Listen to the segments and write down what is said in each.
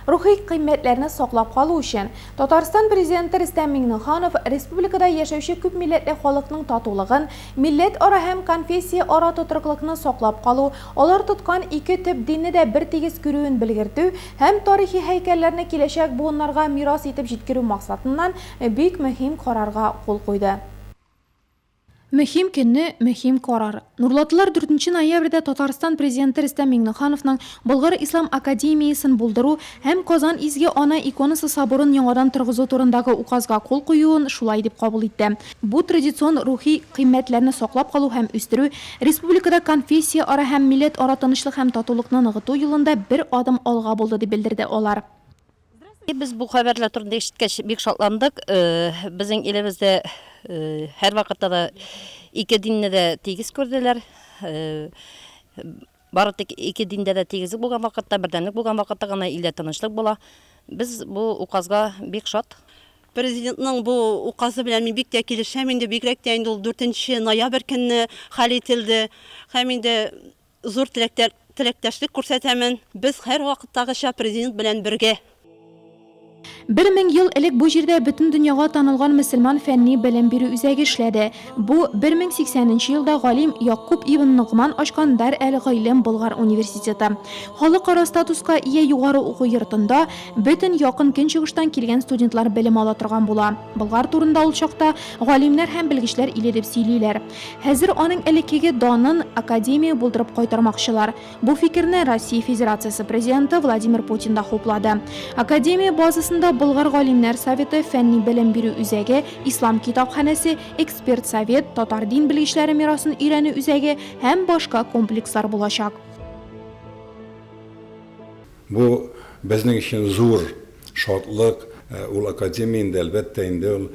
Рухи кыйммәтләрне саклап калу өчен, Татарстан Президенты Рөстәм Миңнеханов республикада яшәүче күпмилләтле халыкның татулыгын, милләтара һәм конфессияара тотрыклыкны саклап калу, алар тоткан ике төп динне дә бертигез күрүен белгертү һәм тарихи һәйкәлләрне киләчәк буыннарга мирас итеп җиткерү максатыннан бик мөһим карарга кул куйды. Мөһим көнне, мөһим карар. Нурлатлылар дүртенче ноябрьдә Татарстан Президенты Рөстәм Миңнехановның Болгар ислам академиясен булдыру һәм Казан Изге Ана иконасы соборын яңадан торгызу турындагы указга кул куюын шулай дип кабул итте. Бу традицион рухи кыйммәтләрне саклап калу һәм үстерү, республикада конфессияара һәм милләтара тынычлык һәм татулыкны ныгыту юлында бер адым алга булды, дип белдерде алар. Без бу хәбәрләр турында ишеткәч бик шатландык. Безнең илебездә һәрвакытта да ике динне дә тигез күрделәр. Бары тик ике диндә дә тигезлек булган вакытта, бердәмлек булган вакытта гына илдә тынычлык була. Без бу указга бик шат. Президентның бу указы белән мин бик тә килешәм инде, бигрәк тә инде ул 4 ноябрь көнне хәл ителде. Һәм инде Зур теләктәшлек күрсәтәмен. Без һәрвакыттагыча Президент белән бергә. 1000 ел элек бу җирдә бөтен дөньяга танылган мөселман фәнни белем бирү үзәге эшләде. Бу, 1080 нче елда галим Ягъкуб ибн Ногман ачкан Дар әл-Гыйлем Болгар университеты. Халыкара статуска ия югары уку йортында бөтен Якын Көнчыгыштан килгән студентлар белем ала торган була. Болгар турында ул чакта галимнәр һәм белгечләр иле дип сөйлиләр. Хәзер аның элеккеге данын академия булдырып кайтармакчылар. Бу фикерне Россия Федерациясе Президенты Владимир Путин да хуплады. Академия базасында Болгар галимнәр советы, фәнни белем бирү үзәге, ислам китапханәсе, эксперт совет, татар дин белгечләре мирасын өйрәнү үзәге һәм башка комплекслар булачак. Бу безнең өчен зур шатлык. Ул академия инде, әлбәттә инде, ул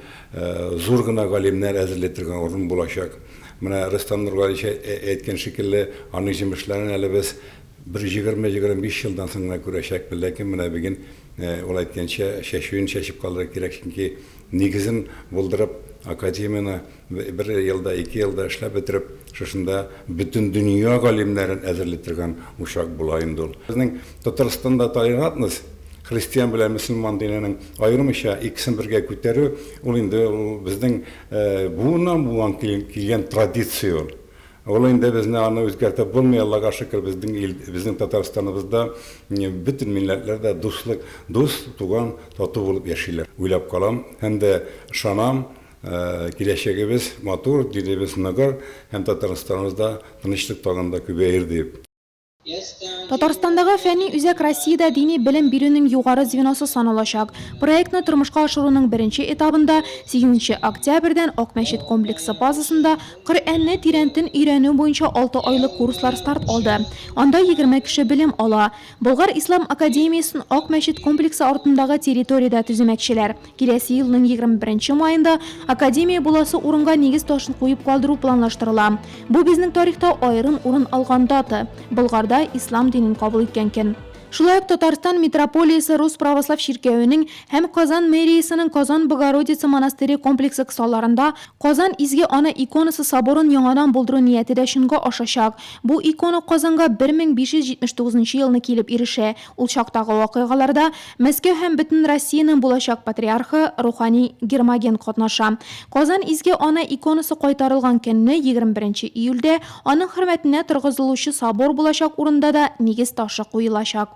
зур гына галимнәр әзерли торган урын булачак. Менә Рөстәм Нургалиевич әйткән шикелле, аның җимешләрен әле без бер 20-25 елдан соң гына күрәчәкбез. Ләкин менә бүген, ул әйткәнчә, чәчүен чәчеп калырга кирәк, чөнки нигезен булдырып, академияне Бер елда, ике елда эшләп бетереп, шушында бөтендөнья галимнәрен әзерли торган учак була инде ул. Безнең Татарстанда толерантность, христиан белән мөселман диненең аермыйча икесен бергә күтәрү, ул инде ул безнең буыннан-буын килгән традиция ул. Ул инде безне аны үзгәртеп булмый, Аллага шөкер, безнең ил, безнең Татарстаныбызда бөтен милләтләр дә дуслык, дус, туган, тату булып яшиләр. Уйлап калам һәм дә ышанам, Киләчәгебез матур, динебез ныгыр һәм Татарстаныбызда тынычлык тагын да күбәер дип. Татарстандагы фәнни үзәк Россиядә дини белем бирүнең югары звеносы саналачак. Проектны тормышка ашыруның беренче этабында, сигезенче октябрьдән Ак мәчет комплексы базасында Коръәнне тирәнтен өйрәнү буенча алты айлык курслар старт алды. Анда 20 кеше белем ала. Болгар ислам академиясен Ак мәчет комплексы артындагы территориядә төземәкчеләр. Киләсе елның 21 нче маенда академия буласы урынга нигез ташын куеп калдыру планлаштырыла. Бу безнең тарихта аерым урын алган дата, Болгарда ислам динен кабул иткән көн. Шулай ук Татарстан митрополиясе Рус православ чиркәвенең һәм Казан мэриясенең Казан Богородица монастыре комплексы кысаларында Казан Изге Ана иконасы соборын яңадан булдыру нияте дә чынга ашачак. Бу икона Казанга 1579 нчы елны килеп ирешә. Ул чактагы вакыйгаларда Мәскәү һәм бөтен Россиянең булачак патриархы рухани Гермоген катнаша. Казан Изге Ана иконасы кайтарылган көнне, 21 нче июльдә, аның хөрмәтенә торгызылучы собор булачак урында да нигез ташы куелачак.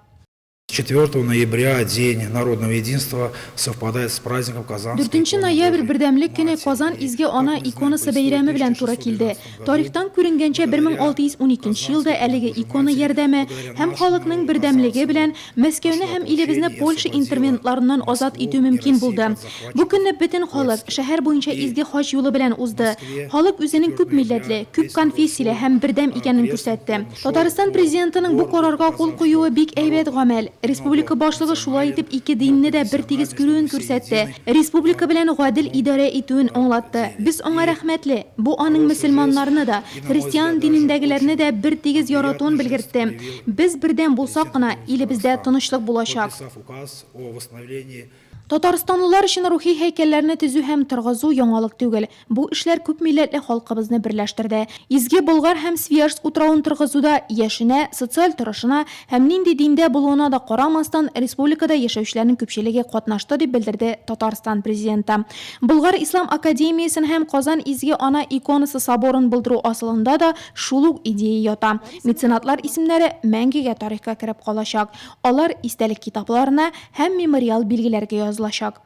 Четвертого ноября День народного единства совпадает с праздником Казанской Дүртенче иконы ноябрь Божией Бердәмлек көне Матери. Казан И, Изге как Ана мы знаем, иконасы по истории бәйрәме белән туры килде. 1612 году, Тарихтан күренгәнчә, благодаря 1612 нче елда Казанской иконе әлеге Божией икона Матери, ярдәме благодаря һәм нашему халыкның народу бердәмлеге казанскому, белән Мәскәүне нашло һәм илебезне ополчение и Польша освободило интервентларыннан азат Москву итү и мөмкин Россию булды. от Бу захватчиков көнне бөтен халык польских. шәһәр буенча И изге хаҗ юлы белән в узды. Москве Халык үзенең 4 күп ноября милләтле, күп весь народ конфессияле шел һәм бердәм икәнен крестным күрсәтте. ходом, шел Татарстан по Президентының бу городу карарга кул Казанскому куюы бик әйбәт народу гамәл. Республика много башлыгы шулай национален, итеп ике динне много дә бертигез конфессионален, күрүен мы все күрсәтте, едины республика в белән гадел одном идарә итүен аңлатты. деле. Без аңа И рәхмәтле. Бу аның хороший жест мөселманнарны да, и, на мой христиан взгляд, даже динендәгеләрне очень дә бертигез яратуын приятный жест белгертте. проявил Без бердәм булсак президент кына, илебездә Татарстана, тынычлык булачак. подписав указ о восстановлении. Татарстанлылар өчен рухи һәйкәлләрне төзү һәм торгызу яңалык түгел. Бу эшләр күпмилләтле халкыбызны берләштерде. Изге Болгар һәм Свияжск утравын торгызуда яшенә, социаль торышына һәм нинди диндә булуына да карамастан, республикада яшәүчеләрнең күпчелеге катнашты, дип белдерде Татарстан Президенты. Болгар ислам академиясен һәм Казан Изге Ана иконасы соборын булдыру асылында да шул ук идея ята. Меценатлар исемнәре мәңгегә тарихка кереп калачак. Алар истәлек китапларына һәм мемориал билгеләргә язылачак.